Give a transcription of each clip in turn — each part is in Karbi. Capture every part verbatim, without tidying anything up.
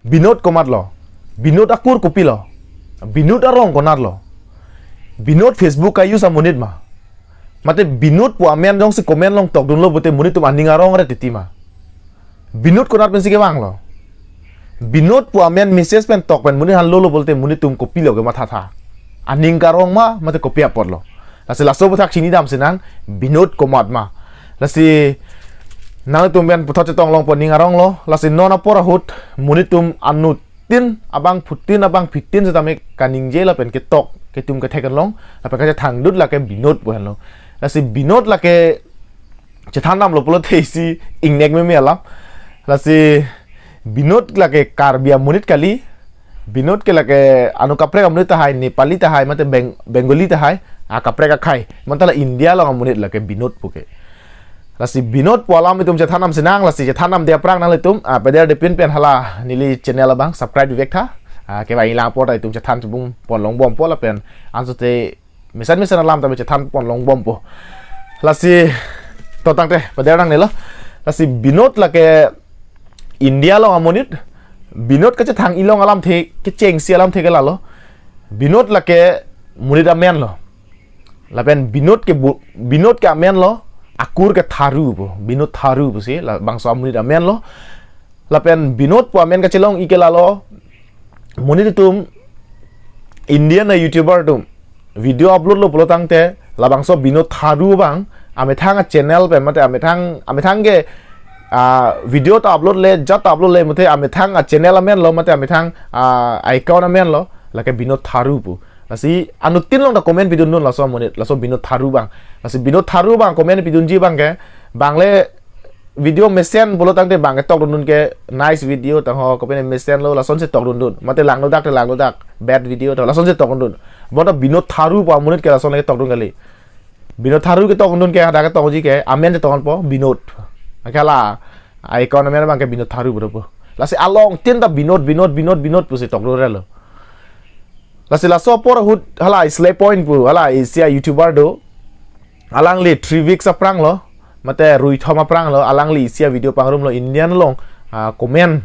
Binod komatlo? Binod akur kopilo? Binod arong konatlo? Binod Facebook ka-use amonit ma? Mate Binod pu amen jongsi comment along tokdunlo pulote monit atum aning arong ret titi ma? Binod konat pensi kevanglo? Binod pu amen message pen tok pen monit aphan lolo pulote monit atum kopilo kemathatha? Aning karong ma mate kopi apotlo? Lasi laso aputhak chinidam sinang, Binod komat ma? Lasi nangtum pen puthot chetong longpo, ning aronglo. Lasi non apor ahut monit atum anuttin abangphutin abangphitin setame kaningje lapen ketok ketum kethek along lapen kachethangdut lake Binod pu henlo. Lasi Binod lake chethan damlo pulote isi ingnek meme alam. Lasi Binod lake Karbi amonit kali. Binod ke lake anu kaprek amonit tahai, Nepali tahai, mate Beng-, Bengali tahai, akaprek akhei. Bonta la India along amonit lake Binod puke. Lasi Binod pu alam itum chethan dam sinang, lasi chethan damde aphrang nanglitum, ah, pederdepin pen hala neli channel abang subscribe vek tha. Ah, kevang-i lang apot ta itum chethan chubung pon longbompo lapen ansote mesen mesen alam tame chethan pon longbompo. Lasi to tangte peder nangnelo. Lasi Binod lake India along amonit, Binod kachethang-i along alamthe, kechengsi alamthe ke lalo. Binod lake monit amenlo. Lapen Binod ke bu-, Binod ke amenlo, akur ke Tharo pu, Binod Tharo pusi labangso amonit amenlo. Lapen Binod pu amen kachelong-i ke lalo, monit atum, Indian a-YouTuber atum video upload lo pulo tangte labangso Binod Tharo abang amethang a-channel pen mate amethang, amethang ke, ah, video ta upload le, jat ta upload le, mate amethang a-channel amenlo mate amethang, ah, account amenlo lake Binod Tharo pu. Lasi anuttin along ta comment pidundun laso amonit, laso Binod Tharo abang. Lasi Binod Tharo abang comment pidunji abang ke, bang le video mesen pulo tangte bang ke tokdundun ke nice video ta ho, kopine mesenlo, lasonsi tokdundun. Mate langnodak te langnodak, bad video ta lasonsi tokdundun. Bonta Binod Tharo pu amonit ke lason le tokdun kali. Binod Tharo ketokdun ke, hadak ketokji ke, amen te tokdunpo Binod. Akala, account amen abang ke Binod Tharo pu dopo. Lasi alongtin ta Binod, Binod, Binod, Binod pusi tokdun relo. Lasi laso apor ahut hala Slay Point pu, hala isi a-YouTuber do. Alangli three weeks aphranglo, mate rui thom aphranglo, alangli isi a-video pangrumlo, Indian along, ah, comment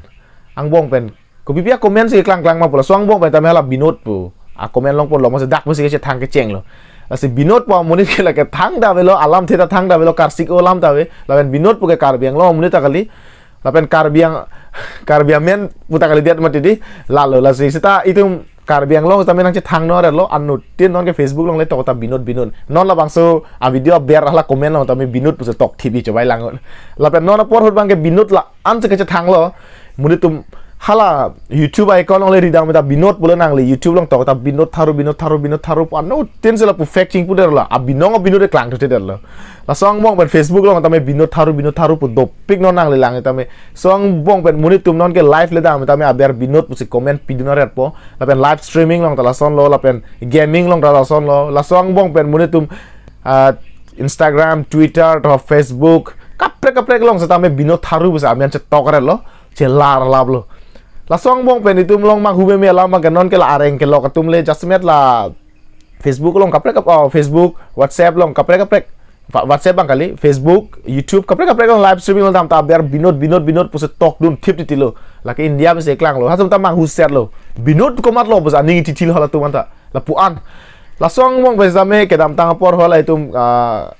angbong pen. Kopi pi a-comment si klang klang ma pu, laso angbong pen tame hala Binod pu a-comment longponlo, masi dak pusi kachethang kechenglo. Lasi Binod pu amonit ke lake thangta avelo, alamthe ta thangta avelo, karsik alam ta ave. Lapen Binod pu ke Karbi Anglong amonit ta kali. Lapen Karbi Ang-, Karbi amen pu ta kalidet mati di, lalo. Lasi seta itum Karbi Anglong tame nangchethang non retlo, anuttin non ke Facebook along le tok ta Binod, Binod. Non labangso a-video aber hala comment along tame Binod pusi tokthip-i chobai lang. Lapen non apor ahut abang ke Binod la-ansi kachethanglo. Monit atum hala YouTube account along le ridam ta Binod pulo, nangli YouTube along tok ta Binod Tharo, Binod Tharo, Binod Tharo pu anuttin si lapu fake chingpu detlo. Abinong a-Binod ke klangthu detlo. Laso angbong pen Facebook along tame Binod Tharo, Binod Tharo pu dopik non nangli lang tame. Laso angbong pen monit atum non ke live le dam tame aber Binod pusi comment pidun aretpo. Lapen live streaming along ta lasonlo, lapen gaming along ta lasonlo. Laso angbong pen monit atum, ah, Instagram, Twitter, to Facebook, kaprek kaprek along setame Binod Tharo pusi amen chetok aretlo, chelar laplo. Laso angbong pen itum along manghu meme alam abang ke non ke la areng kelok atum le jasemet la Facebook along kaprek kap-, oh, Facebook, WhatsApp along kaprek kaprek. Wa-, WhatsApp abang kali, Facebook, YouTube, kaprek kaprek along live streaming along dam ta aber Binod, Binod, Binod pusi tokdun thip titi lo. Lake India pusi klanglo. Halatum ta manghu setlo. Binod komatlo pusi aning titi lo halatum anta. Lapu-an. Laso angbong pen setame kedamtang apor hala itum, ah,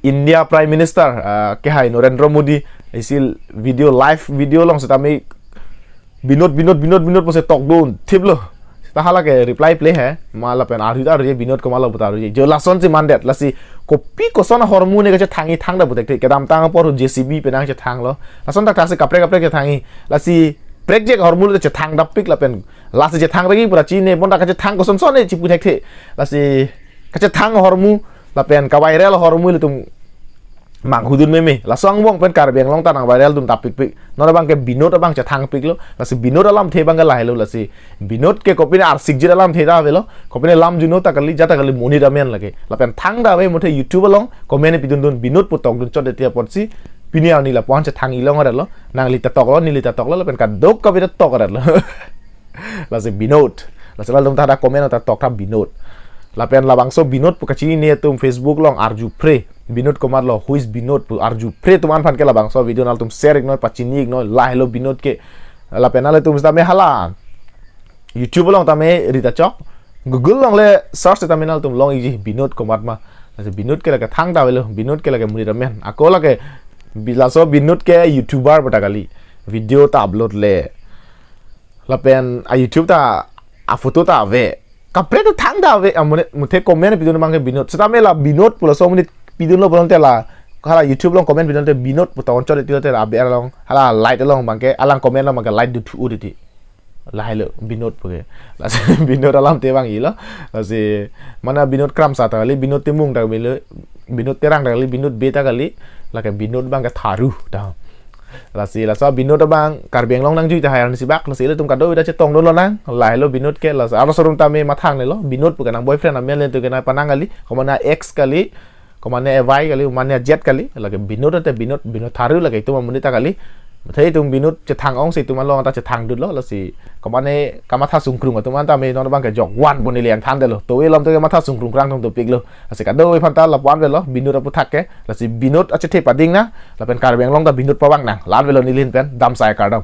India Prime Minister, ah, kehai Narendra Modi isi video, live video along setame Binod, Binod, Binod, Binod pusi tokdun thiplo. Seta hala ke reply ple he. Ma lapen arju ta arju, Binod komatlo pu ta arju. Jo lasonsi mandet, lasi kopi koson ahormu ne kachethang-i thangta pu thekthe. Kedamtang apor J C B pen nangchethanglo. Lason thakthak si kaprek kaprek chethang-i. Lasi prekjak ahormu le chethang dapik lapen lasi chethang vek-i pura chine, bonta kachethang kosonson ne chipu thekthe. Lasi kachethang ahormu lapen ka-viral ahormu ilitum manghudun meme. Laso angbong pen Karbi Anglong ta nang-viral dun tapikpik. Non abang ke Binod abang chethangpiklo. Lasi Binod alamthe abang ke lahelo, lasi Binod ke kopine arsikjit alamthe ta avelo. Kopine lam juno ta kali, jat ta kali, monit amen lake. Lapen thangta ave muthe YouTube along comment pidundun, Binod pu tokdun chot de tia apotsi pini arni lapu-an chethang-i long aretlo. Nangli ta toklo, neli ta toklo, lapen kadokave ta tok aretlo. Lasi Binod. Lasi latum ta ada comment ta tok ta Binod. Lapen labangso Binod pu kachinine atum Facebook along arjupre. Binod komatlo, who is Binod pu arjupre atum aphan ke labangso video nanglitum share-iknon, pachini-iknon, lahelo Binod ke. Lapen nanglitum sitame hala YouTube along tame rita chok, Google along le search tame nanglitum long-ikji Binod komatma. Lasi Binod ke lake thangta avelo, Binod ke lake monit amen. Ako lake bi-, laso Binod ke YouTuber pu ta kali. Video ta upload le. Lapen a YouTube ta a photo ta ave. Kaprek ta thangta ave, amonit muthe comment pidun abangke Binod. Sitame la Binod pu laso monit pidunlo pulote la, hala YouTube along comment pidunte Binod pu ta onchot iti lote la aber along, hala light along abangke, alang comment along abangke light dothu-o titi. Lahelo Binod puke. Lasi Binod alam te abang ilo. Lasi mane Binod Kramsa ta kali, Binod Timung ta kali, Binod Terang ta kali, Binod Bey ta kali, lake Binod abangke tharu ta. Lasi laso Binod abang Karbi Anglong nangjui tahai arnisi bak, lasi ilitum kadokave ta chetongdun lonang, lahelo Binod ke, lasi arloso arum tame mathang lelo, Binod puke nang boyfriend amen le tu ke nang panang kali, komane ex kali, komane wife kali, komane jet kali, lake Binod ate Binod, Binod tharu lake itum amonit ta kali. Muthe itum Binod chethang ongsi itum along ta chethangdunlo, lasi komane kamatha sungkrung atum anta me non abangke jok van pu neli nangthandetlo. Towe alam te kamatha sungkrung krang tum topiklo. Lasi kadokave aphanta lapu-an avelo, Binod aputhak ke. Lasi Binod achethe pading nang, lapen Karbi Anglong ta Binod pavang nang. La-an avelo neli ahin pen, damsai kardom.